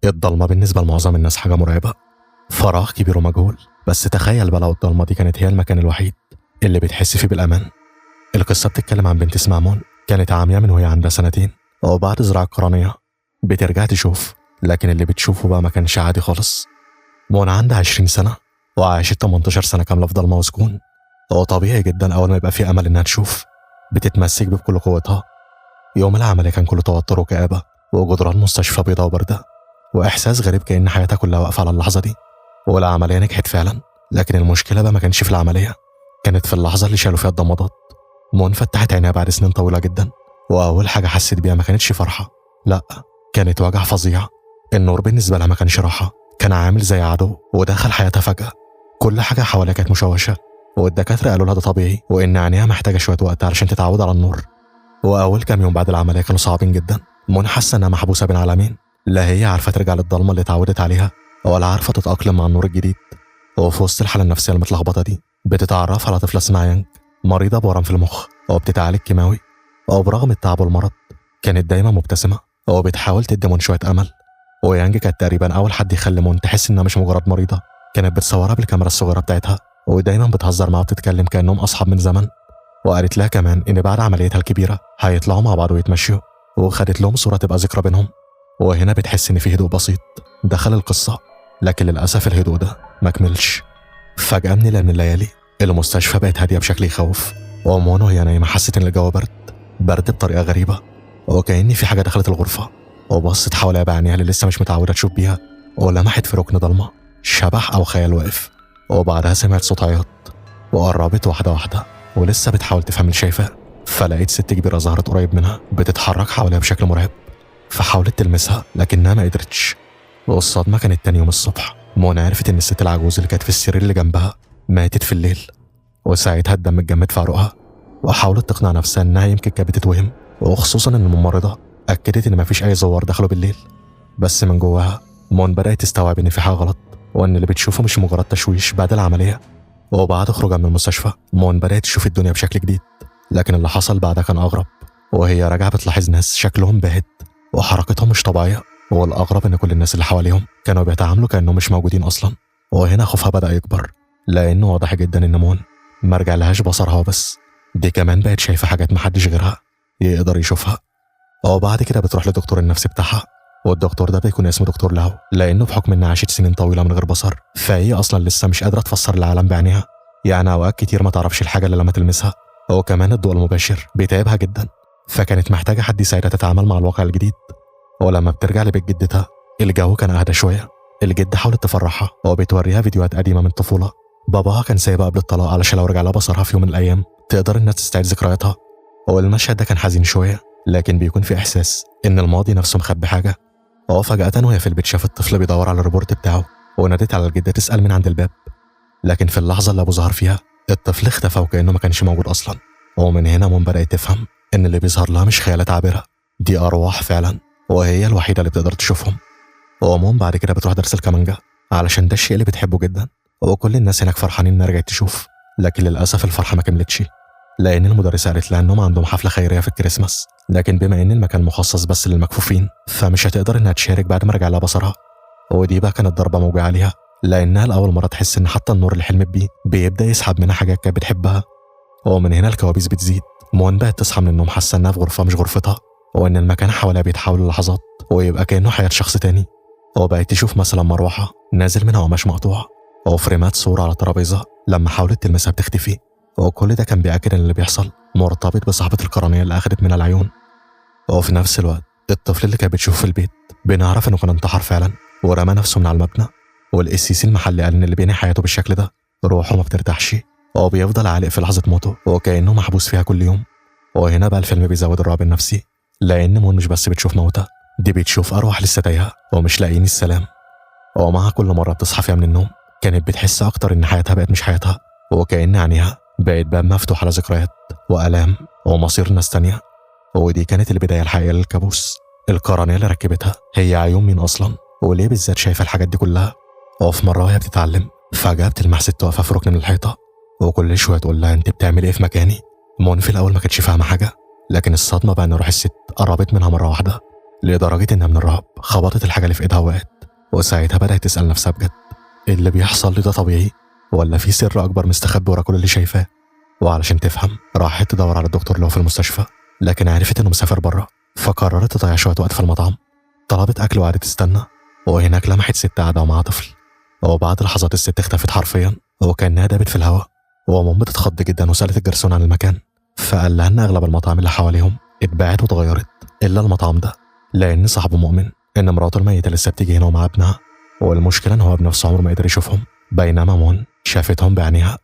الضلمة بالنسبة لمعظم الناس حاجة مرعبة، فراغ كبير ومجهول. بس تخيل بقى لو الضلمة دي كانت هي المكان الوحيد اللي بتحس فيه بالأمان. القصة بتتكلم عن بنت اسمها مون، كانت عامية من وهي عندها سنتين، وبعد زراعة القرنية بترجع تشوف، لكن اللي بتشوفه بقى ما كانش عادي خالص. مون عندها 20 سنة وعاشت 18 سنة كاملة في ضلمة وسكون. هو طبيعي جدا أول ما يبقى في أمل إنها تشوف بتتمسك بيه بكل قوتها. يوم العملية كان كله توتر وكآبة، وجدران مستشفى بيضة وباردة، وإحساس غريب كأن حياتها كلها واقفة على اللحظة دي. والعملية نجحت فعلا، لكن المشكلة بقى ما كانش في العملية، كانت في اللحظة اللي شالوا فيها الضمادات. مون فتحت عينيها بعد سنين طويلة جدا، وأول حاجة حست بيها ما كانتش فرحة، لأ، كانت وجع فظيع. النور بالنسبة لها ما كانش راحة، كان عامل زي عدو ودخل حياتها فجأة. كل حاجة حواليها كانت مشوشة، والدكاترة قالوا لها ده طبيعي وإن عينيها محتاجة شوية وقت علشان تتعود على النور. وأول كام يوم بعد العملية كانوا صعبين جدا. مون حاسة إنها محبوسة بين عالمين، لا هي عارفة ترجع للضلمة اللي اتعودت عليها، ولا عارفة تتأقلم مع النور الجديد. وفي وسط الحالة النفسية المتلخبطة دي بتتعرف على طفلة اسمها يانج، مريضة بورم في المخ وبتتعالج كيماوي. وبرغم التعب والمرض كانت دايما مبتسمة وبتحاول تدي مون شوية أمل. ويانج كانت تقريبا أول حد يخلي مون تحس إنها مش مجرد مريضة. كانت بتصورها بالكاميرا الصغيرة بتاعتها، ودايما بتهزر معاها وبتتكلم كأنهم أصحاب من زمن. وقالت لها كمان إن بعد عمليتها الكبيرة هيطلعوا مع بعض ويتمشوا، وخدت لهم صورة تبقى ذكرى بينهم. وهنا بتحس إن في هدوء بسيط دخل القصة، لكن للأسف الهدوء ده ما كملش. فجأة من ليلة من الليالي المستشفى بقت هادية بشكل يخوف، ومون وهي نايمة حست إن الجو برد برد بطريقة غريبة، وكأن في حاجة دخلت الغرفة. وبصت حواليها بعينيها اللي لسه مش متعودة تشوف بيها، ولمحت في ركن ضلمة شبح أو خيال واقف. وبعدها سمعت صوت عياط، وقربت واحدة واحدة ولسه بتحاول تفهم اللي شايفاه، فلقيت ست كبيرة ظهرت قريب منها بتتحرك حواليها بشكل مرعب، فحاولت تلمسها لكنها ما قدرتش. والصدمة كانت تاني يوم الصبح، مون عرفت إن الست العجوز اللي كانت في السرير اللي جنبها ماتت في الليل، وساعتها الدم اتجمد في عروقها. وحاولت تقنع نفسها إنها يمكن كانت بتتوهم، وخصوصا إن الممرضة أكدت إن مفيش أي زوار دخلوا بالليل. بس من جواها مون بدأت تستوعب إن في حاجة غلط، وإن اللي بتشوفه مش مجرد تشويش بعد العملية. وبعد خروجها من المستشفى مون بدأت تشوف الدنيا بشكل جديد، لكن اللي حصل بعدها كان أغرب. وهي راجعة بتلاحظ ناس شكلهم باهت وحركتهم مش طبيعية، والأغرب إن كل الناس اللي حواليهم كانوا بيتعاملوا كأنهم مش موجودين أصلا. وهنا خوفها بدأ يكبر، لأنه واضح جدا إن مون ما رجعلهاش بصرها وبس، دي كمان بقت شايفة حاجات محدش غيرها يقدر يشوفها. وبعد كده بتروح للدكتور النفسي بتاعها، والدكتور ده بيكون اسمه دكتور لاو، لأنه بحكم إنها عاشت سنين طويلة من غير بصر فهي أصلا لسه مش قادرة تفسر العالم بعينيها. يعني أوقات كتير ما تعرفش الحاجة اللي لما تلمسها، وكمان الضوء المباشر بيتعبها جدا، فكانت محتاجة حد يساعدها تتعامل مع الواقع الجديد. ولما بترجع لبيت جدتها الجو كان أهدى شوية. الجدة حاولت تفرحها وبتوريها فيديوهات قديمة من الطفولة، باباها كان سايبها قبل الطلاق علشان لو رجع لها بصرها في يوم من الأيام تقدر إنها تستعيد ذكرياتها. والمشهد ده كان حزين شوية، لكن بيكون في إحساس إن الماضي نفسه مخبي حاجة. وفجأة وهي في البيت شافت طفل بيدور على ال report بتاعه، ونادت على الجدة تسأل من عند الباب، لكن في اللحظة اللي أبوه ظهر فيها الطفل اختفى وكأنه ما كانش موجود أصلا. ومن هنا مون بدأت تفهم إن اللي بيظهر لها مش خيالات عابرة، دي أرواح فعلا، وهي الوحيدة اللي بتقدر تشوفهم. ومون بعد كده بتروح درس الكمانجا علشان ده الشيء اللي بتحبه جدا، وكل الناس هناك فرحانين إنها رجعت تشوف، لكن للأسف الفرحة ما كملتش، لأن المدرسة قالت لها إنهم عندهم حفلة خيرية في الكريسماس، لكن بما إن المكان مخصص بس للمكفوفين فمش هتقدر إنها تشارك بعد ما رجع لها بصرها. ودي بقى كانت ضربة موجعة عليها، لأنها لأول مرة تحس إن حتى النور اللي حلمت بيه بيبدأ يسحب منها حاجات كانت بتحبها. ومن هنا الكوابيس بتزيد. مون بقت تصحى من النوم حاسة إنها في غرفة مش غرفتها، وإن المكان حواليها بيتحول للحظات ويبقى كأنه حياة شخص تاني. وبقت تشوف مثلا مروحة نازل منها قماش مقطوع، أو فريمات صورة على ترابيزة لما حاولت تلمسها بتختفي. وكل ده كان بيأكد إن اللي بيحصل مرتبط بصاحبة القرنية اللي أخدت منها العيون. وفي نفس الوقت الطفل اللي كان بتشوفه في البيت بنعرف إنه كان انتحر فعلا ورمى نفسه من على المبنى. والقسيس المحلي قال إن اللي بينهي حياته بالشكل ده روحه ما بترتاحش، وبيفضل عالق في لحظة موته وكأنه محبوس فيها كل يوم. وهنا بقى الفيلم بيزود الرعب النفسي، لأن مون مش بس بتشوف موتى، دي بتشوف أرواح لسه تايهة ومش لاقيين السلام. ومع كل مرة بتصحى فيها من النوم كانت بتحس أكتر إن حياتها بقت مش حياتها، وكأن عينيها بقت باب مفتوح على ذكريات وآلام ومصير ناس تانية. ودي كانت البداية الحقيقية للكابوس. القرنية اللي ركبتها هي عيون مين أصلا؟ وليه بالذات شايفة الحاجات دي كلها؟ وفي مرة وهي بتتعلم فجأة بتلمح ست واقفة في ركن من الحيطة، وكل شوية تقول لها أنت بتعملي إيه في مكاني؟ مون في الأول ما كانتش فاهمة حاجة، لكن الصدمة بقى إن روح الست قربت منها مرة واحدة، لدرجة إنها من الرعب خبطت الحاجة اللي في إيدها وقعت. وساعتها بدأت تسأل نفسها بجد، اللي بيحصل لي ده طبيعي ولا في سر أكبر مستخبي ورا كل اللي شايفاه؟ وعلشان تفهم راحت تدور على الدكتور لو في المستشفى، لكن عرفت إنه مسافر بره، فقررت تضيع شوية وقت في المطعم. طلبت أكل وقعدت تستنى، وهناك لمحت ست قاعدة ومعاها طفل. وبعد لحظات الست اختفت حرفيا وكأنها دابت في الهواء. ومام بتتخض جدا وسألت الجرسون عن المكان، فقال لها إن أغلب المطاعم اللي حواليهم اتباعت واتغيرت إلا المطعم ده، لأن صاحبه مؤمن إن مراته الميتة لسه بتيجي هنا ومع ابنها، والمشكلة إن هو بنفسه عمره ما قدر يشوفهم، بينما مون شافتهم بعينيها.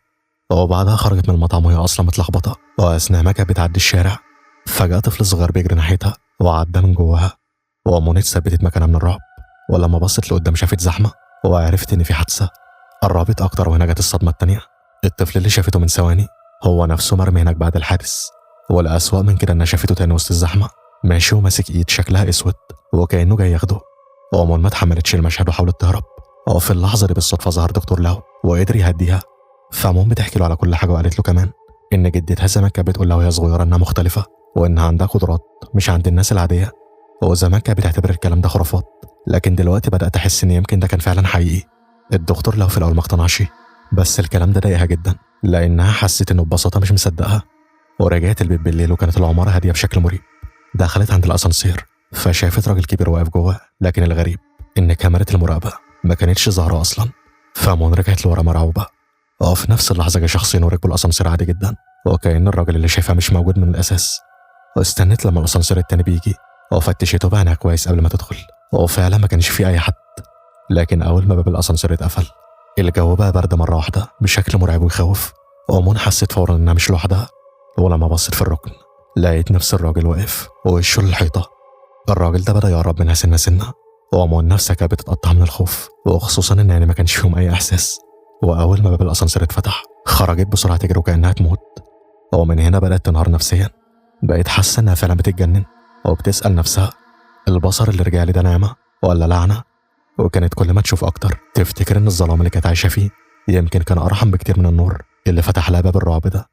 وبعدها خرجت من المطعم وهي أصلا متلخبطة، وأثناء ما كانت بتعدي الشارع فجأة طفل صغير بيجري ناحيتها وعدى من جواها، ومون اتثبتت مكانها من الرعب. ولما بصت لقدام شافت زحمة وعرفت إن في حادثة. قربت أكتر وهنا جت الصدمة التانية، الطفل اللي شافته من ثواني هو نفسه مرمي هناك بعد الحادث. والأسوأ من كده إنها شافته تاني وسط الزحمة ماشي وماسك إيد شكلها أسود وكأنه جاي ياخده. ومون ما اتحملتش المشهد وحاولت تهرب، وفي اللحظة دي بالصدفة ظهر دكتور لاو وقدر يهديها. فمون بتحكي له على كل حاجة وقالت له كمان إن جدتها زمان كانت بتقول لها وهي صغيرة إنها مختلفة وإنها عندها قدرات مش عند الناس العادية، وزمان كانت بتعتبر الكلام ده خرافات، لكن دلوقتي بدأت أحس إن يمكن ده كان فعلا حقيقي. الدكتور لو في الأول ما اقتنعش، بس الكلام ده ضايقها جدا لأنها حست إنه ببساطة مش مصدقها. ورجعت البيت بالليل وكانت العمارة هادية بشكل مريب. دخلت عند الأسانسير فشافت راجل كبير واقف جوه، لكن الغريب إن كاميرا المراقبة ما كانتش ظاهرة أصلا. فمون رجعت لورا مرعوبة، وفي نفس اللحظة جه شخصين وركبوا الأسانسير عادي جدا وكأن الراجل اللي شايفها مش موجود من الأساس. واستنت لما الأسانسير التاني بيجي وفتشته بعينها كويس قبل ما تدخل، وفعلا ما كانش فيه أي حد. لكن أول ما باب الأسانسير اتقفل الجو بقى برد مرة واحدة بشكل مرعب ويخوف. ومون حست فورا إنها مش لوحدها، ولما بصت في الركن لقيت نفس الراجل واقف ووشه للحيطة. الراجل ده بدأ يقرب منها سنة سنة، ومون نفسها كانت بتتقطع من الخوف، وخصوصا إن يعني ما كانش فيهم أي إحساس. وأول ما باب الأسانسير اتفتح خرجت بسرعة تجري وكأنها تموت. ومن هنا بدأت تنهار نفسيا، بقت حاسة إنها فعلا بتتجنن وبتسأل نفسها البصر اللي رجع لي ده نعمة ولا لعنة؟ وكانت كل ما تشوف أكتر تفتكر إن الظلام اللي كانت عايشة فيه يمكن كان أرحم بكتير من النور اللي فتح لها باب الرعب ده.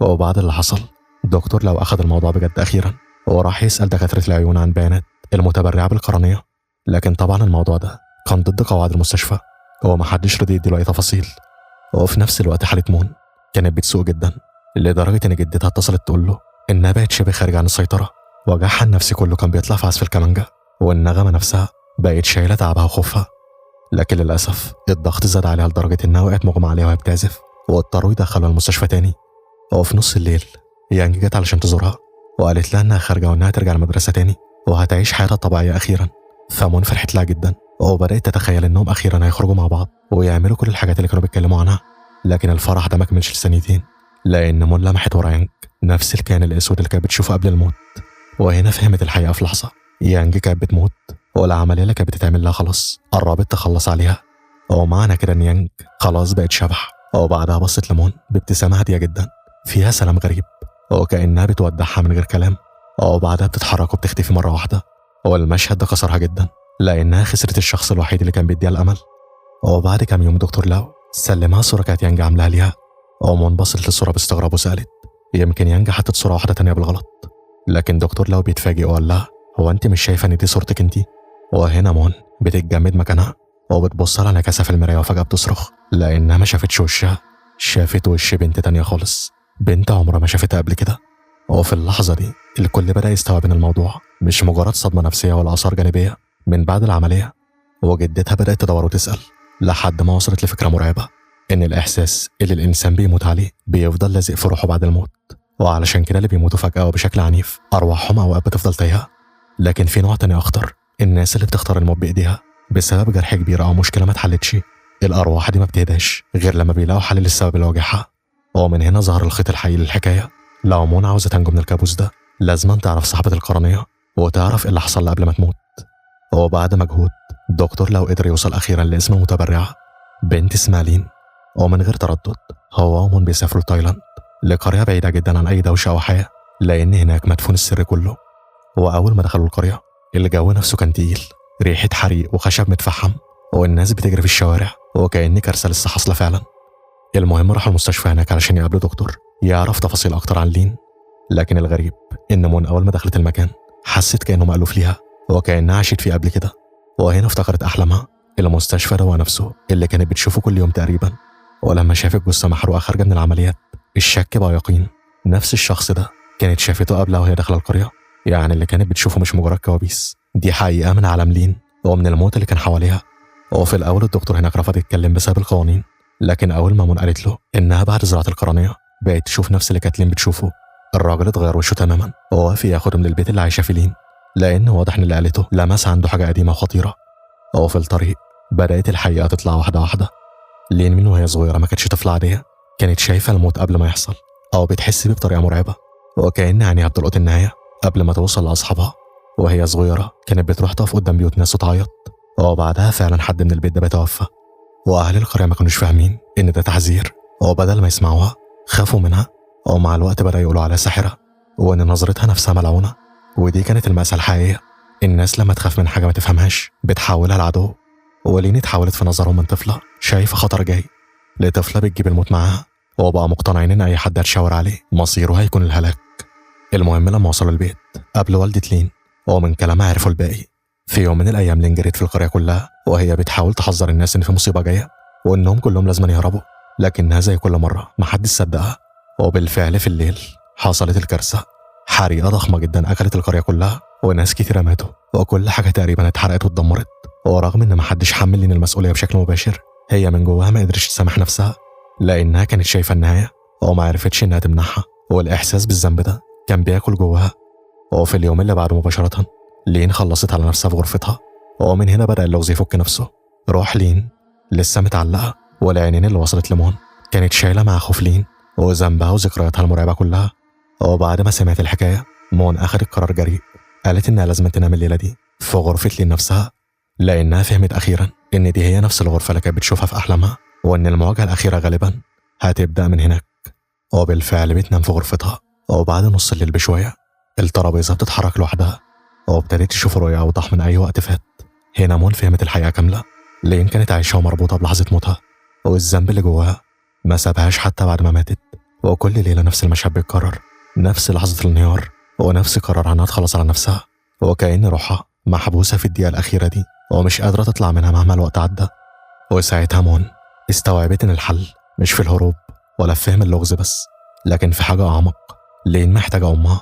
وبعد اللي حصل الدكتور لو أخذ الموضوع بجد أخيرا وراح يسأل دكاترة العيون عن بيانات المتبرعة بالقرنية، لكن طبعا الموضوع ده كان ضد قواعد المستشفى ومحدش رضي يديله أي تفاصيل. وفي نفس الوقت حالة مون كانت بتسوء جدا لدرجة إن جدتها اتصلت تقول له إنها بقت شبه خارجة عن السيطرة، وجعها النفسي كله كان بيطلع في عزف الكمانجة، والنغمة نفسها بقت شايلة تعبها وخوفها. لكن للأسف الضغط زاد عليها لدرجة إنها وقعت مغمى عليها وهي بتعزف، واضطروا يدخلوها المستشفى تاني. وفي نص الليل يانج جت علشان تزورها وقالت لها إنها خارجة وإنها ترجع المدرسة تاني وهتعيش حياتها الطبيعية أخيرا. فمون فرحت لها جدا وبدأت تتخيل إنهم أخيرا هيخرجوا مع بعض ويعملوا كل الحاجات اللي كانوا بيتكلموا عنها. لكن الفرح ده ما كملش لثانيتين، لأن مون لمحت ورا يانج نفس الكائن الأسود اللي كانت بتشوفه قبل الموت. وهنا فهمت الحقيقة في لحظة، يانج كانت بتموت والعملية اللي كانت بتتعمل لها خلاص قربت تخلص عليها، ومعنى كده إن يانج خلاص بقت شبح. وبعدها بصت لمون بابتسامة هادية جدا فيها سلام غريب وكأنها بتودعها من غير كلام، وبعدها بتتحرك وبتختفي مرة واحدة. والمشهد ده كسرها جدا لأنها خسرت الشخص الوحيد اللي كان بيديها الأمل. وبعد كام يوم دكتور لاو سلمها صورة كانت يانج عاملاها ليها، ومون بصت للصورة باستغراب وسألت يمكن يانج حطت صورة واحدة تانية بالغلط. لكن دكتور لاو بيتفاجئ وقال لها هو أنت مش شايفة إن دي صورتك أنت؟ وهنا مون بتتجمد مكانها وبتبص على انعكاسها في المراية وفجأة بتصرخ لأنها ما شافتش وشها، شافت وش بنت تانية خالص، بنت عمرها ما شافتها قبل كده. وفي اللحظة دي الكل بدأ يستوعب إن الموضوع مش مجرد صدمة نفسية ولا آثار جانبية من بعد العملية. وجدتها بدأت تدور وتسأل لحد ما وصلت لفكرة مرعبة إن الإحساس اللي الإنسان بيموت عليه بيفضل لازق في روحه بعد الموت، وعلشان كده اللي بيموتوا فجأة وبشكل عنيف أرواحهم أوقات بتفضل تايهة. لكن في نوع تاني أخطر، الناس اللي بتختار الموت بإيديها بسبب جرح كبير أو مشكلة ما اتحلتش، الأرواح دي ما بتهداش غير لما بيلاقوا حل للسبب اللي واجهها. ومن هنا ظهر الخيط الحقيقي للحكاية. لو مون عاوزة تنجو من الكابوس ده لازم تعرف صاحبة القرنية وتعرف إيه اللي حصل لها قبل ما تموت. وبعد مجهود دكتور لو قدر يوصل أخيرا لاسم المتبرعة، بنت اسمها لين، ومن غير تردد هو ومون بيسافروا لتايلاند لقرية بعيدة جدا عن أي دوشة أو حياة، لأن هناك مدفون السر كله. وأول ما دخلوا القرية الجو نفسه كان تقيل، ريحة حريق وخشب متفحم والناس بتجري في الشوارع وكأن كارثة لسه حاصلة فعلا. المهم راحوا المستشفى هناك علشان يقابلوا دكتور يعرف تفاصيل أكتر عن لين. لكن الغريب إن مون أول ما دخلت المكان حست كأنه مألوف ليها وكأنها عاشت فيه قبل كده. وهنا افتكرت أحلامها، المستشفى ده هو نفسه اللي كانت بتشوفه كل يوم تقريبا. ولما شافت جثة محروقة خارجة من العمليات الشك بقى يقين، نفس الشخص ده كانت شافته قبلها وهي داخلة القرية. يعني اللي كانت بتشوفه مش مجرد كوابيس، دي حقيقة من عالم لين ومن الموت اللي كان حواليها. وفي الأول الدكتور هناك رفض يتكلم بسبب القوانين، لكن أول ما مون قالت له إنها بعد زراعة القرنية بقت تشوف نفس اللي كانت لين بتشوفه، الراجل اتغير وشه تماما ووافق ياخدهم للبيت اللي عايشة فيه لين، لأن واضح إن اللي قالته لمس عنده حاجة قديمة وخطيرة. وفي الطريق بدأت الحقيقة تطلع واحدة واحدة. لين من وهي صغيرة ما كانتش طفلة عادية، كانت شايفة الموت قبل ما يحصل أو بتحس بيه بطريقة مرعبة، وكأن عينيها بتلقط النهاية قبل ما توصل لأصحابها. وهي صغيرة كانت بتروح تقف قدام بيوت ناس وتعيط، وبعدها فعلا حد من البيت ده بيتوفى. وأهل القرية ما كانوش فاهمين إن ده تحذير، وبدل ما يسمعوها خافوا منها، ومع الوقت بدأ يقولوا عليها ساحرة وإن نظرتها نفسها ملعونة. ودي كانت المأساة الحقيقية، الناس لما تخاف من حاجة ما تفهمهاش بتحولها لعدو. ولين اتحولت في نظرهم من طفلة شايفة خطر جاي لطفلة بتجيب الموت معاها، وبقى مقتنعين إن أي حد هتشاور عليه مصيره هيكون الهلاك. المهم لما وصلوا البيت قبل والدة لين، ومن كلامها عرفوا الباقي. في يوم من الأيام لين جريت في القرية كلها وهي بتحاول تحذر الناس إن في مصيبة جاية وإنهم كلهم لازم يهربوا، لكنها زي كل مرة محدش صدقها. وبالفعل في الليل حصلت الكارثة، حريقة ضخمة جدا أكلت القرية كلها وناس كتيرة ماتوا وكل حاجة تقريبا اتحرقت واتدمرت. ورغم إن محدش حمل لين المسؤولية بشكل مباشر، هي من جواها ما قدرتش تسامح نفسها لأنها كانت شايفة النهاية وما عرفتش إنها تمنعها، والإحساس بالذنب ده كان بياكل جواها. وفي اليوم اللي بعده مباشرة لين خلصت على نفسها في غرفتها، ومن هنا بدأ اللغز يفك نفسه. روح لين لسه متعلقة، والعينين اللي وصلت لمون كانت شايلة مع خوف لين وذنبها وذكرياتها المرعبة كلها. وبعد ما سمعت الحكاية مون أخدت قرار جريء، قالت إنها لازم تنام الليلة دي في غرفة لين نفسها، لأنها فهمت أخيرا إن دي هي نفس الغرفة اللي كانت بتشوفها في أحلامها، وإن المواجهة الأخيرة غالبا هتبدأ من هناك. وبالفعل بتنام في غرفتها، وبعد نص الليل بشوية الترابيزة بتتحرك لوحدها، وابتدت تشوف رؤية أوضح من أي وقت فات. هنا مون فهمت الحقيقة كاملة، لين كانت عايشة ومربوطة بلحظة موتها، والذنب اللي جواها ما سابهاش حتى بعد ما ماتت. وكل ليلة نفس المشهد بيتكرر، نفس لحظة الانهيار ونفس قرارها إنها تخلص على نفسها، وكأن روحها محبوسة في الدقيقة الأخيرة دي ومش قادرة تطلع منها مهما الوقت عدى. وساعتها مون استوعبت إن الحل مش في الهروب ولا في فهم اللغز بس، لكن في حاجة أعمق. لين محتاجة أمها،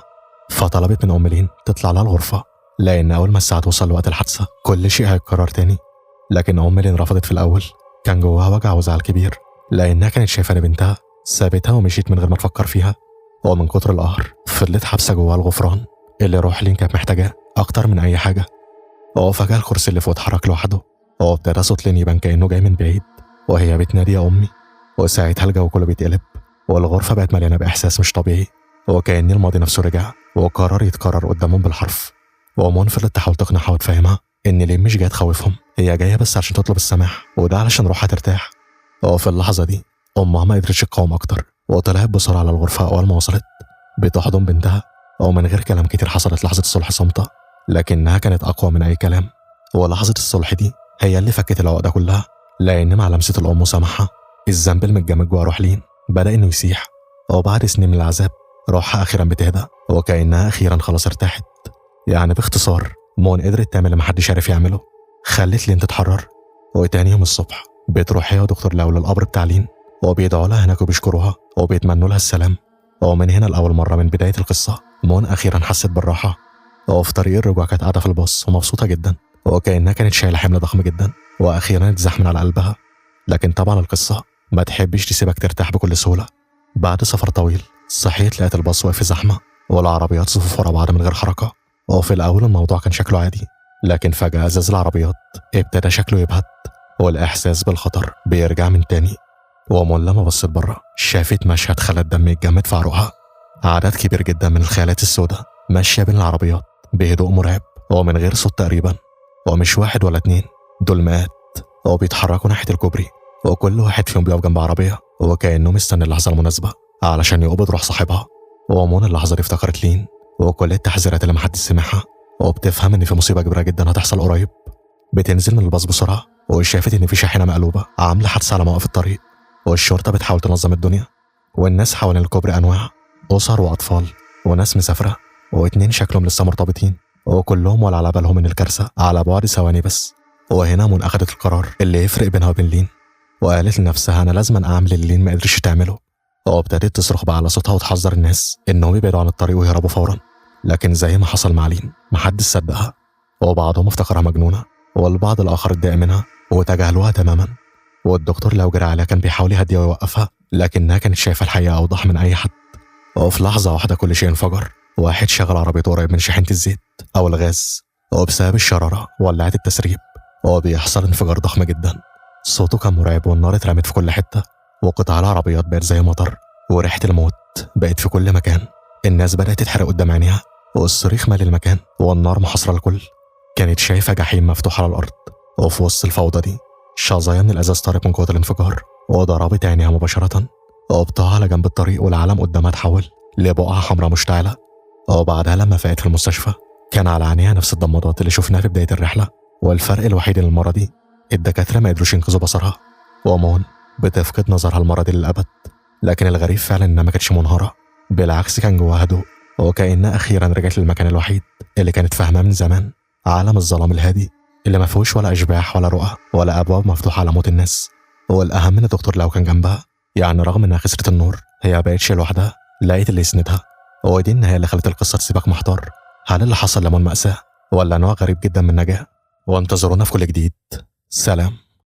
فطلبت من أم لين تطلع لها الغرفة، لأن أول ما الساعة توصل لوقت الحادثة كل شيء هيتكرر تاني. لكن أم لين رفضت في الأول، كان جواها وجع وزعل كبير لأنها كانت شايفة إن بنتها سابتها ومشيت من غير ما تفكر فيها. ومن كتر القهر فضلت حابسة جواها الغفران اللي روح لين كانت محتاجاه أكتر من أي حاجة. وفجأة الكرسي اللي فوق اتحرك لوحده، وابتدى صوت لين يبان كأنه جاي من بعيد وهي بتنادي يا أمي. وساعتها الجو كله بيتقلب، والغرفة بقت مليانة بإحساس مش طبيعي، وكأن الماضي نفسه رجع وقرر يتكرر قدامهم بالحرف. ومون فضلت تحاول تقنعها وتفهمها إن لين مش جاية تخوفهم، هي جاية بس عشان تطلب السماح، وده علشان روحها ترتاح. وفي اللحظة دي أمها ما قدرتش تقاوم أكتر، وطلعت بسرعة على الغرفة. أول ما وصلت بتحضن بنتها، ومن غير كلام كتير حصلت لحظة صلح صامتة، لكنها كانت أقوى من أي كلام. ولحظة الصلح دي هي اللي فكت العقدة كلها، لأن مع لمسة الأم وسامحها الذنب المتجمد جوه روح لين بدأ إنه يسيح. وبعد سنين من العذاب روحها أخيرا بتهدى، وكأنها أخيرا خلاص ارتاحت. يعني باختصار مون قدرت تعمل اللي محدش عارف يعمله، خلت لين تتحرر. وتاني يوم الصبح بتروح هي ودكتور لاو للقبر بتاع لين، وبيدعوا لها هناك وبيشكروها وبيتمنوا لها السلام. ومن هنا لأول مرة من بداية القصة مون أخيرا حست بالراحة. وفي طريق الرجوع كانت قاعدة في الباص ومبسوطة جدا، وكأنها كانت شايلة حمل ضخم جدا وأخيرا اتزاح من على قلبها. لكن طبعا القصة ما تحبش تسيبك ترتاح بكل سهولة. بعد سفر طويل صحيت لقيت الباص واقف في زحمة والعربيات صفوف ورا بعض من غير حركة. وفي الأول الموضوع كان شكله عادي، لكن فجأة ازاز العربيات ابتدى شكله يبهت والإحساس بالخطر بيرجع من تاني. ومون لما بصت بره شافت مشهد خلى الدم يتجمد في عروقها. عدد كبير جدا من الخيالات السوداء ماشية بين العربيات بهدوء مرعب ومن غير صوت تقريبا، ومش واحد ولا اتنين، دول مئات، وبيتحركوا ناحية الكوبري، وكل واحد فيهم بيقف جنب عربية وكأنه مستني اللحظة المناسبة علشان يقبض روح صاحبها. ومون اللحظة دي افتكرت لين وكل التحذيرات اللي محدش سمعها، وبتفهم إن في مصيبة كبيرة جدا هتحصل قريب. بتنزل من الباص بسرعة وشافت إن في شاحنة مقلوبة عاملة حادثة على موقف الطريق، والشرطة بتحاول تنظم الدنيا، والناس حوالين الكوبري أنواع، أسر وأطفال وناس مسافرة، واتنين شكلهم لسه مرتبطين، وكلهم ولا على بالهم من الكارثة على بعد ثواني بس. وهنا مون أخدت القرار اللي يفرق بينها وبين لين، وقالت لنفسها أنا لازم أعمل اللي لين ما قدرتش تعمله. وابتدت تصرخ بقى على صوتها وتحذر الناس إنهم يبعدوا عن الطريق ويهربوا فورا. لكن زي ما حصل مع لين محدش صدقها، وبعضهم افتكرها مجنونة، والبعض الآخر اتضايق منها وتجاهلوها تماما. والدكتور لو جرى عليها كان بيحاول يهديها ويوقفها، لكنها كانت شايفة الحقيقة أوضح من أي حد. وفي لحظة واحدة كل شيء انفجر. واحد شغل عربيته قريب من شاحنة الزيت أو الغاز، وبسبب الشرارة ولعت التسريب، وبيحصل انفجار ضخم جدا. صوته كان مرعب، والنار اترمت في كل حتة، وقطع العربيات بقت زي مطر، وريحة الموت بقت في كل مكان. الناس بدأت تتحرق قدام عينيها، والصريخ مالي المكان، والنار محاصرة الكل. كانت شايفة جحيم مفتوح على الأرض. وفي وسط الفوضى دي شظايا من الأزاز طارت من قوة الانفجار وضربت عينيها مباشرة، وقبطها على جنب الطريق، والعالم قدامها اتحول لبقعة حمراء مشتعلة. وبعدها لما فاقت في المستشفى كان على عينيها نفس الضمادات اللي شفناها في بداية الرحلة، والفرق الوحيد المرة دي الدكاترة ما قدروش ينقذوا بصرها، ومون بتفقد نظرها المرة دي للأبد. لكن الغريب فعلا إنها ما كانتش منهارة، بالعكس كان جواها هدوء، وكأنها أخيرا رجعت للمكان الوحيد اللي كانت فاهماه من زمان، عالم الظلام الهادي اللي ما فيهوش ولا أشباح ولا رؤى ولا أبواب مفتوحة على موت الناس. والأهم إن الدكتور لو كان جنبها، يعني رغم إنها خسرت النور هي بقتش لوحدها، لقيت اللي يسندها. ودي النهاية اللي خلت القصة تسيبك محتار، هل اللي حصل لمون مأساة ولا نوع غريب جدا من النجاة؟ وانتظرونا في كل جديد. سلام.